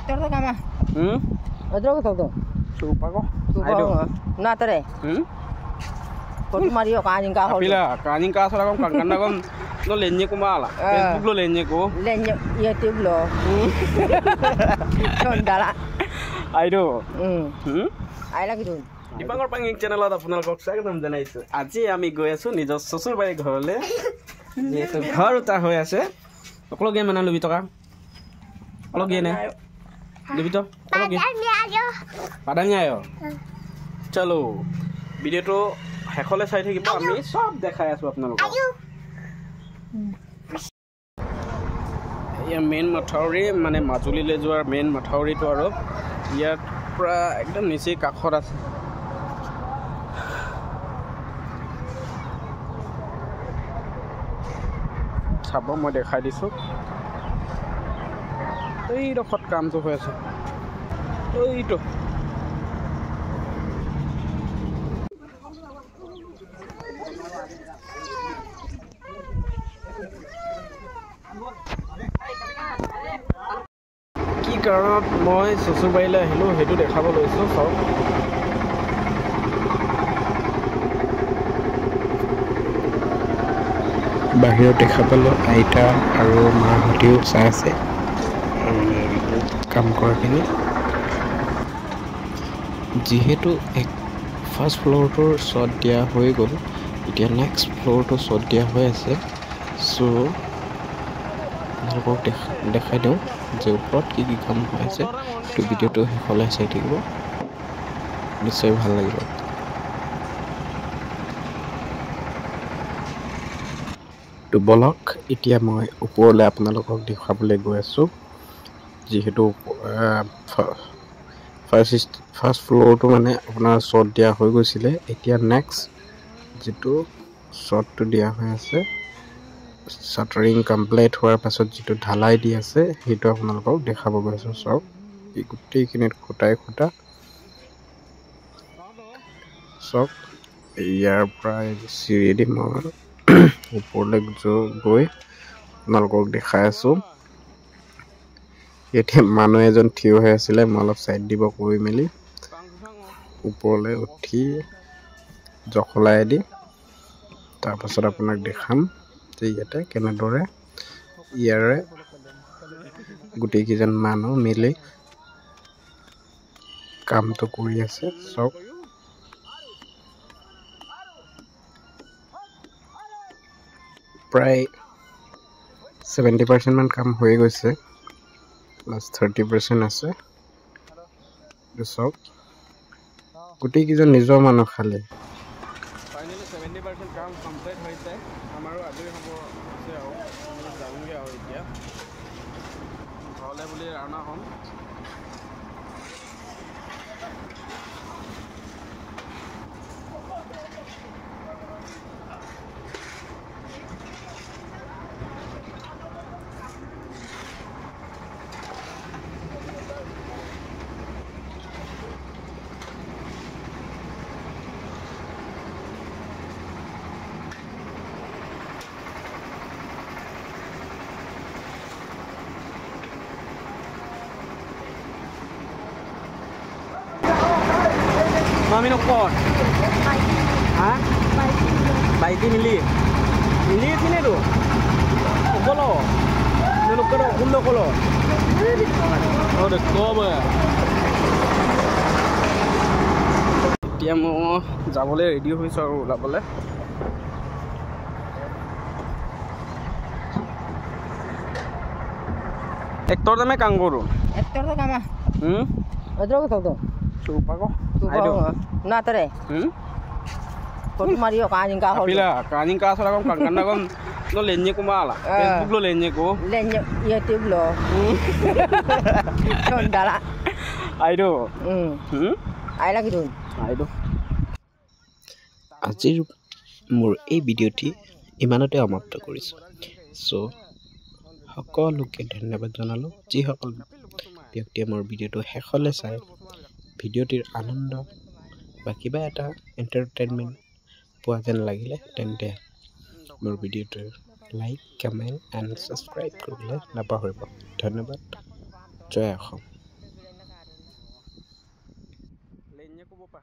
Ektor kama. Otro ko to. Supa ko. Aido. Na tare. Kotu Mario kaning ka hol. Pila kaning ka sala kom kangkana kom no lenye ko mala. Facebook lo lenye ko. Lenye YouTube lo. Chondala. Aido. I like it. দীপাঙৰ পাঙিং চেনেলত আপোনালোকক স্বাগতম জনাইছোঁ। আজি আমি গৈ আছোঁ নিজৰ শ্বশুৰবাৰীৰ ঘৰলৈ, যিহেতু ঘৰ উঠা হৈ আছে। অকল গে মানে লবি টকা অলপ গে নে লবি তো অলপ গে বাদামী আয়। চলো ভিডিঅ'টো শেষলৈ চাই থাকিব, আমি চব দেখাই আছোঁ আপোনালোকক। ইয়াৰ মেইন মথাউৰি মানে মাজুলীলৈ যোৱাৰ মেইন মথাউৰিটো আৰু ইয়াত পূৰা একদম নিচেই কাষত আছে। চাব, মই দেখাই দিছোঁ। এইডোখৰত কামটো হৈ আছে, এইটো কি কাৰণত মই শ্বশুৰবাৰীলৈ আহিলোঁ সেইটো দেখাব লৈছোঁ। চাওক, বাহিৰত দেখা পালোঁ আইতা আৰু মাহঁতেও চাই আছে কাম কৰাখিনি। যিহেতু এক ফাৰ্ষ্ট ফ্ল'ৰটোৰ শ্বট দিয়া হৈ গ'ল, এতিয়া নেক্সট ফ্ল'ৰটো শ্বট দিয়া হৈ আছে। চ' আপোনালোকক দেখাই দিওঁ যে ওপৰত কি কি কাম হৈ আছে। তো ভিডিঅ'টো শেষলৈ চাই থাকিব, নিশ্চয় ভাল লাগিব। তো বলক, এতিয়া মই ওপৰলৈ আপোনালোকক দেখুৱাবলৈ গৈ আছোঁ। যিহেতু ফাৰ্ষ্ট ফ্ল'ৰটো মানে আপোনাৰ শ্বট দিয়া হৈ গৈছিলে, এতিয়া নেক্সট যিটো শ্বটটো দিয়া হৈ আছে, শ্বাটাৰিং কমপ্লিট হোৱাৰ পাছত যিটো ঢালাই দি আছে সেইটো আপোনালোকক দেখাব গৈ আছোঁ। চাওক, এই গোটেইখিনিত খুটাই খুটা। চাওক, ইয়াৰ পৰা চিৰিয়েদি মই ওপৰলৈ গৈ আপোনালোকক দেখাই আছোঁ। এতিয়া মানুহ এজন থিয় হৈ আছিলে, মই অলপ ছাইড দিব কৈ মেলি ওপৰলৈ উঠি জখলাই দি তাৰপাছত আপোনাক দেখাম যে ইয়াতে কেনেদৰে ইয়াৰে গোটেইকেইজন মানুহ মিলি কামটো কৰি আছে। চাওক, প্ৰায় 70% মান কাম হৈ গৈছে, প্লাছ 30% আছে। চাওক, গোটেইকেইজন নিজৰ মানুহ খালী। ফাইনেলি 70% কাম কমপ্লিট হৈছে, আমাৰো আজৰি হ'ব আছে আৰু যাওঁগৈ আৰু এতিয়া ঘৰলৈ বুলি ৰাওনা হ'ম। Mami no kot. Ha? Baiti mili. Mili sini tu. Kolo. Nulu kolo, kundo kolo. Oh, the cover. এতিয়া মই যাবলৈ ৰেডি হৈছোঁ আৰু ওলাবলৈ। একটৰ দামে কাম কৰোঁ। একটৰ কাম। Otro ko to. Supa ko. Aido. Na tare. Kotu Mario kaning ka hol. Pila kaning ka sala kom kangkana kom no lenye ko mala. Facebook lo lenye ko. Lenye YouTube lo. Chondala. Aido. I like it. Aido. আজিৰ মোৰ এই ভিডিঅ'টি ইমানতে সমাপ্ত কৰিছোঁ। চ' সকলোকে ধন্যবাদ জনালোঁ, যিসকল ব্যক্তিয়ে মোৰ ভিডিঅ'টো শেষলৈ চাই ভিডিঅ'টিৰ আনন্দ বা কিবা এটা এণ্টাৰটেইনমেণ্ট পোৱা যেন লাগিলে তেন্তে মোৰ ভিডিঅ'টো লাইক, কমেণ্ট এণ্ড ছাবস্ক্ৰাইব কৰিবলৈ নাপাহৰিব। ধন্যবাদ। জয় অসম। এনে ক'ব পা।